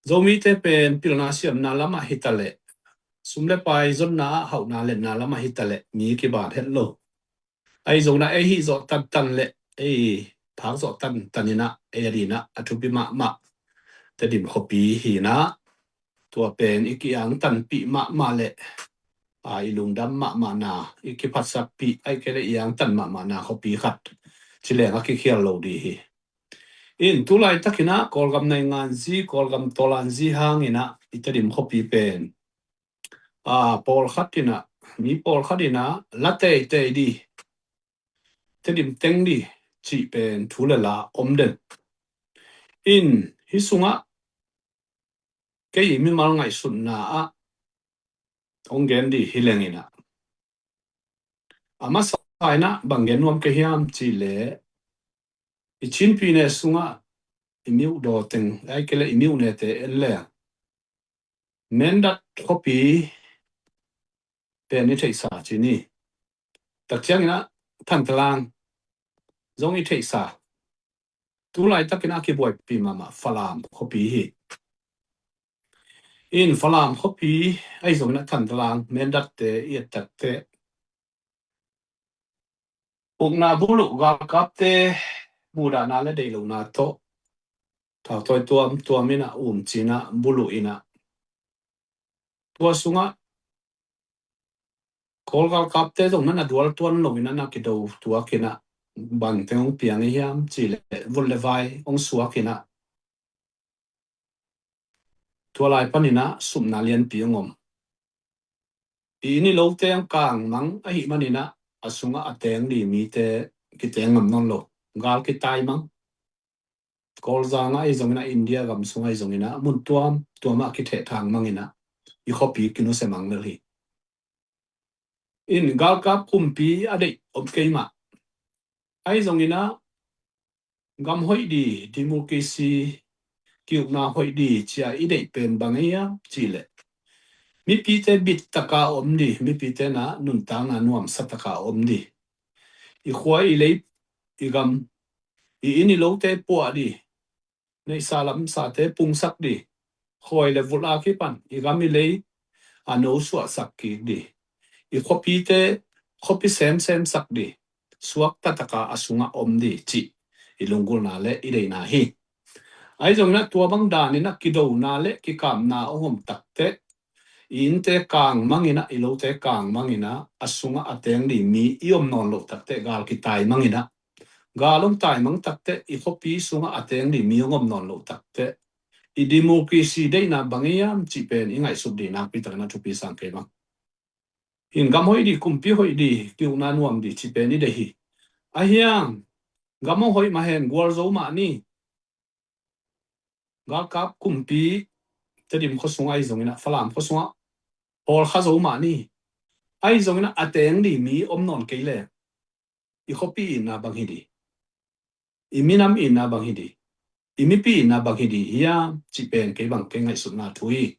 Zomite pen pilna siamna lamah hi ta leh, sum le pai zonna ah hauhna letna lamah hi ta leh mi kibat het lo. Ahi zong inah ei hih zawh tantan le ei phak zawh tantan inah ei a dih inah a thupi mahmah Tedim khuapi hi inah, tua pen i kiangtanpih mahmah le, a, i lungdam mahmahna, i kiphatsakpih, ahih kei leh i angtan mahmahna khuapi khat ci leng a kikhial lo dih hi. In tulaitak inah Kawlgam nainganzi, Kawlgam tawlanzi hang inah i Tedim khuapi pen, a, pawlkhat inah, mi pawlkhat inah la teitei dih, Tedim teng dih cih pen thu le la om den. In hih sungah kei mimal ngaihsutna ah hong gen dih hi leng inah, a masa inah bang gen nuam ka hiam cih leh, i Chin pyine sungah i miuh daw teng, ahih kei leh i miuh nete en leng, Mindat khuapi pen i theihsa ci ni. Tak ciang inah Thantlang zong i theihsa. Tulaitak inah a kibuaipih mahmah Falam khuapi hi. In Falam khuapi ahi zong inah Thantlang, Mindatte i et tak teh, ukna buluh galkapte muhdahna le deih lohna tawh thautawi tuamtuam inah um ci inah buluh inah, tua sungah Kawl galkapte zong na na dual tuan lo inah, na kido tuak inah, bang teng hong piang i hiam cih leh vut le vai hong suak inah, tua lai pan inah supna lianpi hong om. I inn i lote hong kang mang ahih man inah, a sungah a teng dih mite kiteng ngam nawn lo. Gal kitai mang. Kawlzang ah ahi zongin ah, India gam sung ahi zongin ah, mun tuam tuam ah kithehthang mangin ah, i khuapi kinusia mang lel hi. In galkap kumpi a deih om kei mah. Ahi zongin ah, gam hoih di, democracy, kiukna hoih di ci-a i deih pen bang hiam cih leh, mipite bit taka om di, mipite na nuntakna nuamsa taka om di, i khua i lei, i gam, i inn i lote puah di, neihsa lamsate pungsak di, khawi le vulh a kipan i gam i lei a no suahsak kik di, i khuapite khuapi semsemsak di, suakta taka a sungah om di cih i lunggulhna le i deihna hi. Ahi zongin ah, tua bang danin ah kidona le kikapna hong om takteh, i innte kang mangin ah, i lote kang mangin ah, a sungah a teng di mi i om nawn loh takteh, gal kitai mangin ah, gal hong tai mang takteh, i khuapi sungah a teng di mi hong om nawn loh takteh, i democracy deihna bang hiam cih pen i ngaihsut di nakpi takin ah thupi sa ing kei bang. In gam hoih di, kumpi hoih di, kiukna nuam di cih pen i deih hi. Ahi hang, gam hong hoih mah hen, gualzo mah ni. Galkap kumpi Tedim khua sung ahi zongin ah, Falam khua sungah hawlkha zo mah ni. Ahi zongin ah, a teng di mi om nawn kei leh, i khuapi itna bang hi di, i minam itna bang hi di, i mipi itna bang hi di hiam cih pen kei bang, kei ngaihsutna thu hi.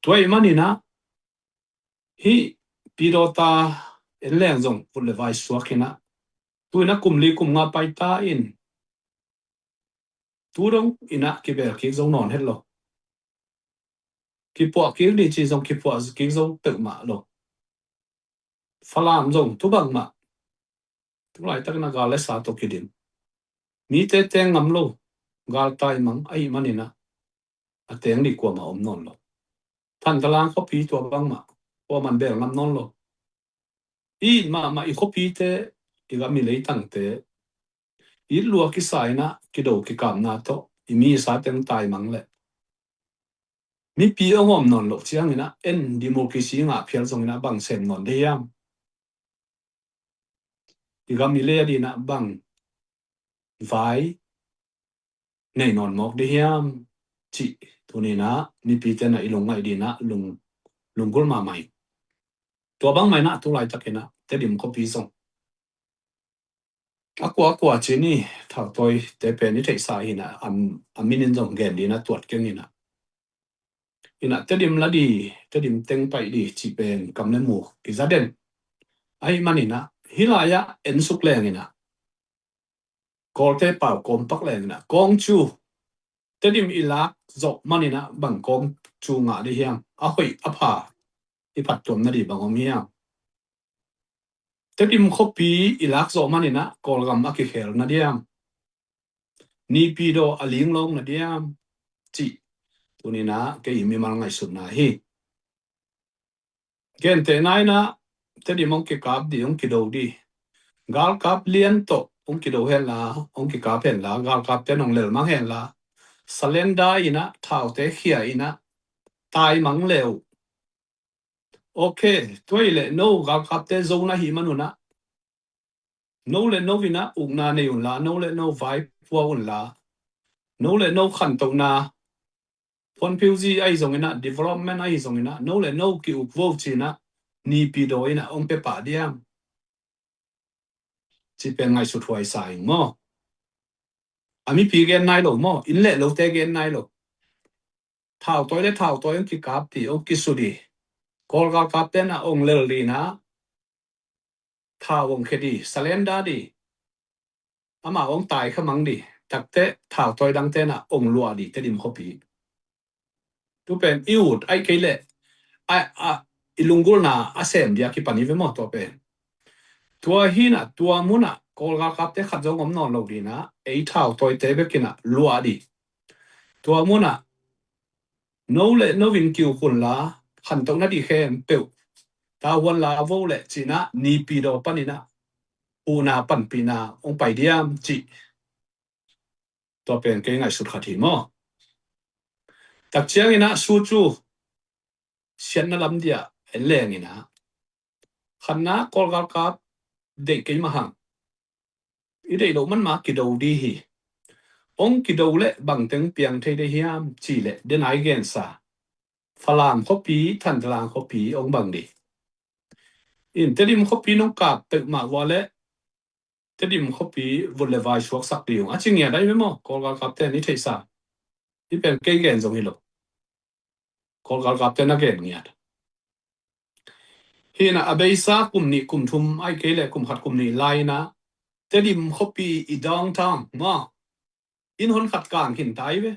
Tua ahih manin ah, hih Pi Dawta en leng zong put le vai suak hi in ah, tu in ah kum li kum nga pai ta in, tu dong in ah kibel kik zo nawn het lo. Kipuah kik di ci zong kipuah kik zo peuhmah lo. Falam zong tu bangmah, tu laitakin ah gal le sa tawh kidim, mite teng ngam lo, gal tai mang ahih manin ah, a teng di kuamah om nawn lo. Thantalang khuapi tua bangmah, kuaman bel ngam nawn lo. It mahmah i khuapite, i gam i leitangte, it lua kisa in ah, kido kikapna tawh i mi i sa teng tai mang leh, mipi hong om nawn loh ciangin ah, en democracy ngah phial zongin ah, bang sem nawn di hiam? I gam i lei adingin ah bang vai nei nawn mawk di hiam cih tuni in ah mipite in ah i lungngaih dingin ah lung, lunggulh mahmah hi. Tua bang mah in ah tu laitakin ah Tedim khuapi zong a kua a kua ci ni, thautawite pen i theihsa hi in ah, a, a min in zong gen dingin ah tuat keng in ah, in ah Tedim la di, Tedim teng paih di cih pen kam le mu kiza den. Ahih manin ah hih lai-ah en suk leng in ah, Kawlte pau kawmpak leng in ah, kawng cu Tedim i lak zawh manin ah bang kawng cu ngah di hiam? A hoih a pha i phattuamna di bang om hiam? Tedim khuapi i lak zawh manin ah Kawlgam a kikhel na diam? Nipidaw a linglawng na diam? Cih tuni in ah kei mimal ngaihsutna hi. Gentehna in ah Tedim hong kikap di, hong kido di. Galkap lian tawh hong kido hen la, hong kikap hen la, galkapte in hong lelmang hen la, surrender in ah, thaute khia in ah, tai mang le uh. Ok, tua hi leh no galkapte zo na hih man un ah, no le no in ah ukna nei un la, no le no vai pua un la, no le no khantohna, phuanphiuzi ahi zongin ah, development ahi zongin ah, no le no ki-uk vo ci in ah, Nipidaw in ah hong pia pah diam? Cih pen ngaihsut huai sa ing maw. A mipi gen nai lo maw, inn le lote gen nai lo. Thautawi le thautawi hong kikap di, hong kisu di. Kawl galkapte in ah hong lel di in ah, thau hong khia di, surrender di. Amau hong tai kha mang di. Takteh thautawi dangte in ah hong luah di, Tedim khuapi. Tu pen i ut ahih kei leh, a, a, i lunggulhna a sem dia kipan hi ve maw tua pen. Tua hi in ah, tua mun ah Kawl galkapte khat zong om nawn lo di in ah, ei thautawite bek in ah luah di. Tua mun ah no le no in ki-uk un la, khantohna di khempeuh tavuan la vo leh ci in ah, Nipidaw panin ah huhna panpihna hong pai diam cih. Tua pen kei ngaihsut khat hi maw. Tak ciangin ah Suu Kyi siatna lam dia en leng in ah, khatna, Kawl galkap deih kei mah hang, i deih loh man mah kido di hi. Ong kido le bangteng piang thei de hiam ci le, den ai gensa. Falam khuapi, Thantalang khuapi ong bang di. In Tedim khuapi nong kap peuhmah vua le Tedim khuapi vut le vai suaksak di ung a ci ngiat ai ve maw? Kawl galkapte ni theihsa. I pen kei gen zong hi lo. Kawl galkapte na gen ngiat. Hina a beisa kum nih kum thum ai kei le kum khat kum nih lai ina Tedim khuapi i downtown maw? Inn hon khat kang khin ta ai ve.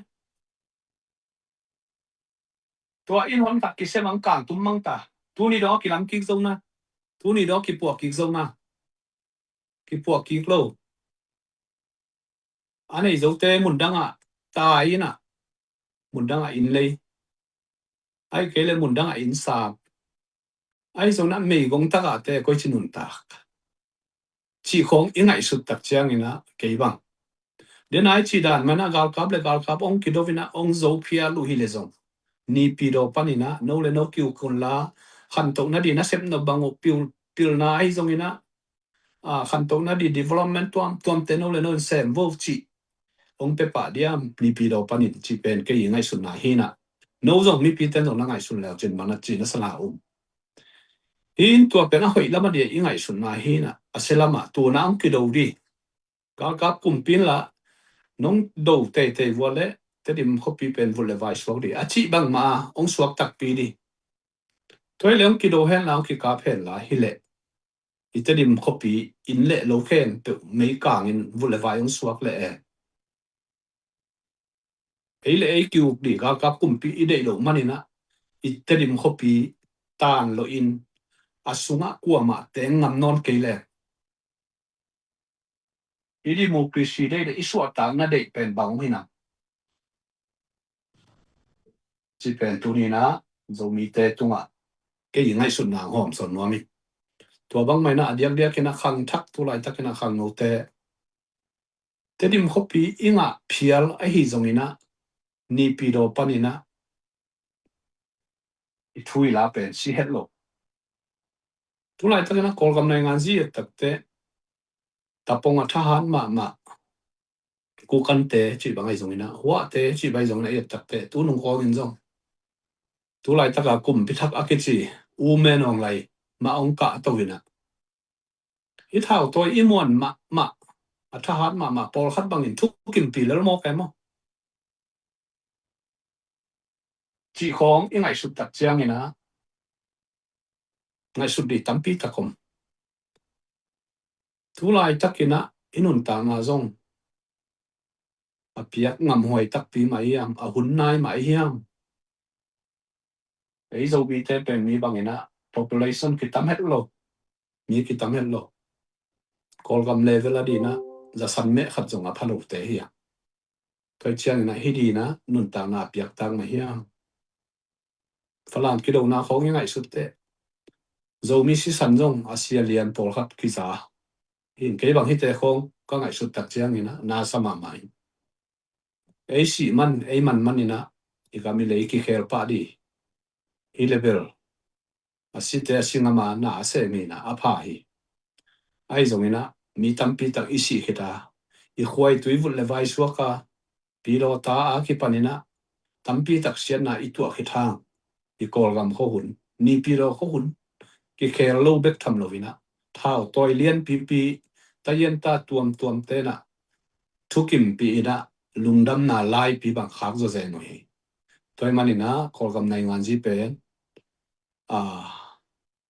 Tua inn hon khat kisem ang kang tum mang ta. Tuni dong a kilam kik zo na. Tuni dong a kipuak kik zo na. Kipuak kik lo. A nei zote mundang ah tai ina. Mundang ah inn lei. Ai kei le mundang ah inn sam. Ai zong na meigong tak ah te koi ci nuntak. Cih khong i ngaihsut tak ciang ina kei bang. Den ai cih dan mana galkap le galkap ong kido ina ong zo phial uh hi le zong. Nipi daw pan ina no le no kiu kun la khantoh na di na sep no bang uh piu pilna ai zong ina a, khantohna di development tuamtuamte no le no in sem vo cih ong pia pah diam, nipi daw panin cih pen kei i ngaihsutna hi na. No zong mipi ten zong na ngaihsun leu cin mana cih na sana um. Hi in tua pen a hoih lam a dia i ngaihsutna hi na, a sia lam ah tuna ong kido di. Galkap kumpi in la nong do teitei vua le Tedim khuapi pen vut le vai suak di a cih bangmah a ong suak takpi di. Tua hi le ong kido hen la ong kikap hen la hi le i Tedim khuapi inn le lo khempeuh meikangin vut le vai ong suak le e. Ei le ei kiuk di galkap kumpi i deih loh man ina i Tedim khuapi tan loin a sungah kuamah teng ngam nawn kei le. I democracy deih le i suahtakna deih pen bang ong hi na. Ci pen tuni na Zomite tungah kei i ngaihsutna ang hawm sawn nuam hi. Tua bangmah ina a diakdiak ina khangthak tu laitak ina khangnote Tedim khuapi i ngah phial ahi zong ina nipi daw pan ina i thu i la pen si het lo. Tu laitak ina Kawlgam naingan zi et takte tapong a thahat mahmah kukante cih bang ahi zong ina huahte cih bang ahi zong ina i et takte tu nung kawng in zong tu laitak a kumpi thak a kici u men ong lai mah ong kah to ina i thau tawi i muan mahmah a thahat mahmah pawlkhat bangin thukimpi lel mawk e maw? Cih khawng i ngaihsut tak ciangin a ngaihsut dih tampi tak om. Tu laitak ina i nuntakna zong a piak ngamhuai takpi mah hiam, a hun nai mah hiam? Ei Zomite pen mi bangin a population kitam het lo, mi kitam het lo. Kawlgam level a dina zasan meh khat zong a pha lote hi a. Tua ciangin a hi dina nuntakna a piaktak mah hiam? Falam kidona khawng i ngaihsut teh Zomi sisan zong a sia lian pawlkhat kiza. Hin kei bang hite khawng ka ngaihsut tak ciangin a na sa mahmah hi. Ei sih man ei man man in a i gam i lei kikhel pah di. Hi le bel a site a si ngam a na a seh mi na a pha hi. Ahi zongin a mi tampi tak i sih khit a, i khua i tui vulh le vai suak a, pilawta a kipan in a tampi tak siatna i tuah khit hang, i Kawlgam khua hun, nipi law khua hun kikhel lo bek tham lo in a, thau tawi lianpipi, tayianta tuamtuam te in a thukimpih in a lungdamna laipi bang khak zawzen uh hi. Tua ahih manin a Kawlgam nainganzi pen a,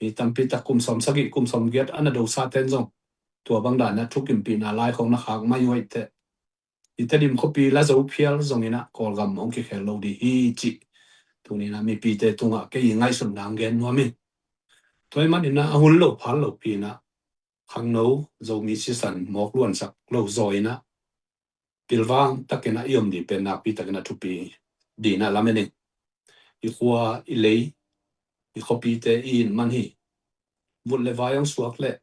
mi tampi tak kum sawm sagih, kum sawm giat a na dosa ten zong tua bang dan a thukimpihna lai khawng na khak mai uh ahih teh, i Tedim khuapi la zo phial zongin a Kawlgam hong kikhel lo ding hi cih tuni in a mipite tungah kei i ngaihsutna hong gen nuam hi. Tua ahih manin a a hun lo phal lopi in a khangno Zomi sisan mawk luansak lo zaw in a pilvang takin a i om ding pen nakpi takin a thupi ding in a lamen ing. I khua i lei, i khuapite i in man hi. Vulh le vai hong suak leh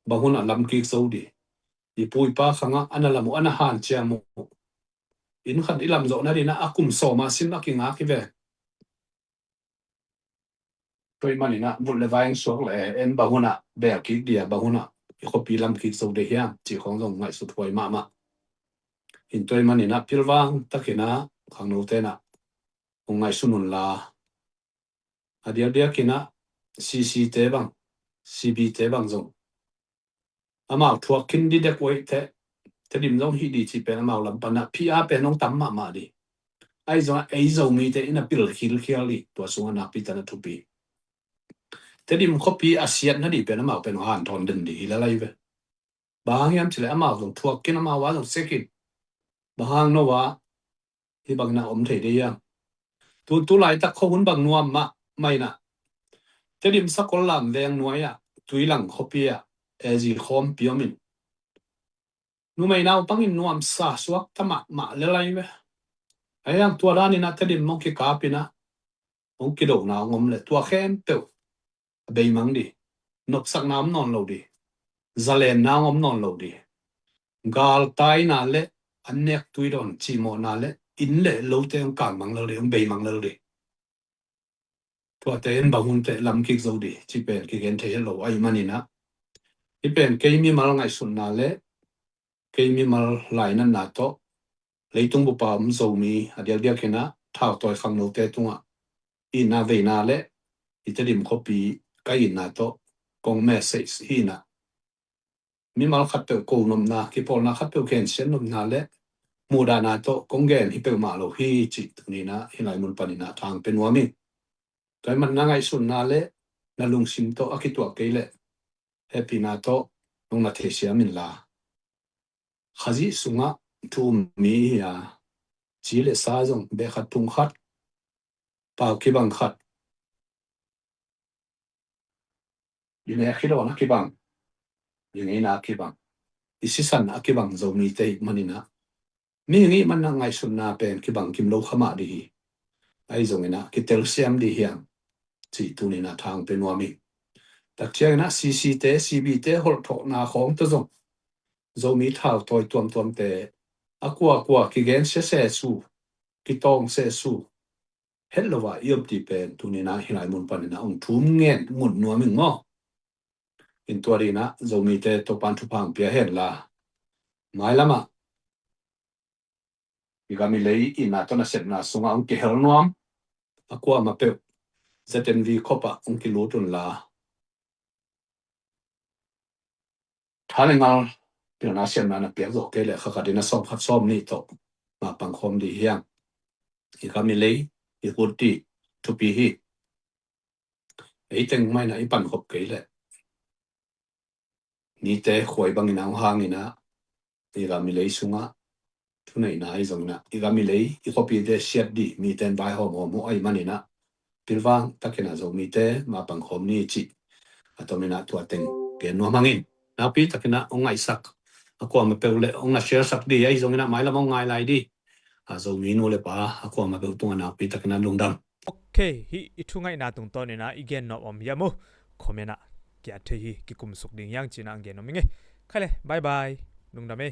bang hun a lam kik zo ding? I pu i pa khangah a na lam uh, a na hanciam uh. Inn khat i lam zawh nading in a a kum sawm a sin a kingak hi ve. Tua ahih manin a vulh le vai hong suak leh en bang hun a bel kik ding a, bang hun a i khuapi lam kik zo ding hiam cih khawng zong ngaihsut huai mahmah. In tua ahih manin ah pilvang takin ah khangnote in ah hong ngaihsun unla, a diakdiakin ah C C te bang, C B te bang zong amau thuak khin ding dek uh ei teh, Tedim zong hih ding cih pen amau lam pan ah P R pen hong tam mahmah ding. Ahi zongin ei Zomite in ah pil khilkhial ding, tua sungah nakpi takin ah thupi. Tedim khuapi a siat nading pen amau pen hong hanthawn den ding hi lel lai ve. Bang hang hiam cih leh amau zong thuak khin, amau a zong sia khin. Bang hang no ah hih bangin ah om thei ding hiam? Tu, tu laitak khuahun bang nuam mahmah in ah, Tedim sakol lam veng nuai ah, Tuilang khuapi ah A G khawmpi om in, numei naupangin nuamsa suakta mahmah lel lai ve. Ahi hang tua danin ah Tedim hong kikap in ah hong kidona hong om leh tua khempeuh a beimang ding. Nopsakna om nawn lo ding. Zalenna hong om nawn lo ding. Galtaina le an nek tuidawn cihmawhna le inn le lote hong kangmang lel ding, hong beimang lel ding. Tuate in bang hun teh lam kik zo ding cih pen kigen thei het lo ahih manin ah, hih pen kei mimal ngaihsutna le kei mimal lainatna tawh leitung bup a om Zomi a diakdiakin ah thautawi khangnote tungah itna veina le i Tedim khuapi ka itna tawh kong message hi in ah, mimal khatpeuh ko nopna, kipawlna khatpeuh gensiat nopna le muhdahna tawh kong gen hi peuhmah lo hi cih tuni in ah hih lai mun panin ah thang pia nuam ing. Tua ahih manin ah ngaihsutna le na lungsim tawh a kituak kei leh hehpihna tawh nong na theisiam inla, Khazih sungah thu um mi hi a, ci le sa zong beh khat phung khat, pau kibang khat, i nek i dawn a kibang, i ngeina a kibang, i sisan a kibang Zomite ahih manin ah mihing ahih manin ah ngaihsutna pen kibang kim lo kha mah ding hi. Ahi zongin ah kitelsiam ding hi hang cih tuni in ah thang pia nuam ing. Tak ciangin ah C C te, C B te holhthawhna khawng tawh zong Zomi thautawi tuamtuamte a kuakua kigen siasia su, kitawng sia su het lo a i om ding pen tuni in ah hih lai mun panin ah hong thum ngen ngut nuam ing maw. In tua dingin ah Zomite Topa'n thupha hong pia hen la, mailam ah i gam i lei itna tawh nasepna sungah hong kihel nuam a kuamah peuh Z N V khop ah hong kilut unla, tha le ngal, pilna siamna na piak zawh kei leh kha khat in ah sawm khat sawm nih tawh mapang khawm ding hi hang. I gam i lei i khut ding thupi hi. Ei teng mah in ah i pankhop kei leh nite khuai bangin ah hong hang in ah i gam i lei sungah thuneihna ahi zongin ah i gam i lei i khuapite siat ding, mite in vaihawm hawm uh ahih manin ah pilvang takin ah Zomite mapang khawm ni cih a tomin ah tua teng gen nuam hang in. Nakpi takin ah hong ngaihsak a kuamah peuh le hong na share sak ding ahi zongin ah mailam hong ngai lai ding a Zomi nu le pa a kuamah peuh tungah nakpi takin ah lungdam. Ok, hih i thungaihna tungtawnin ah i gen nuam om hiam uh? Comment ah kiat thei hi, kikumsuk ding hi hang ci-in ah gen nuam ing e. Khai le, bye bye. Lungdam e.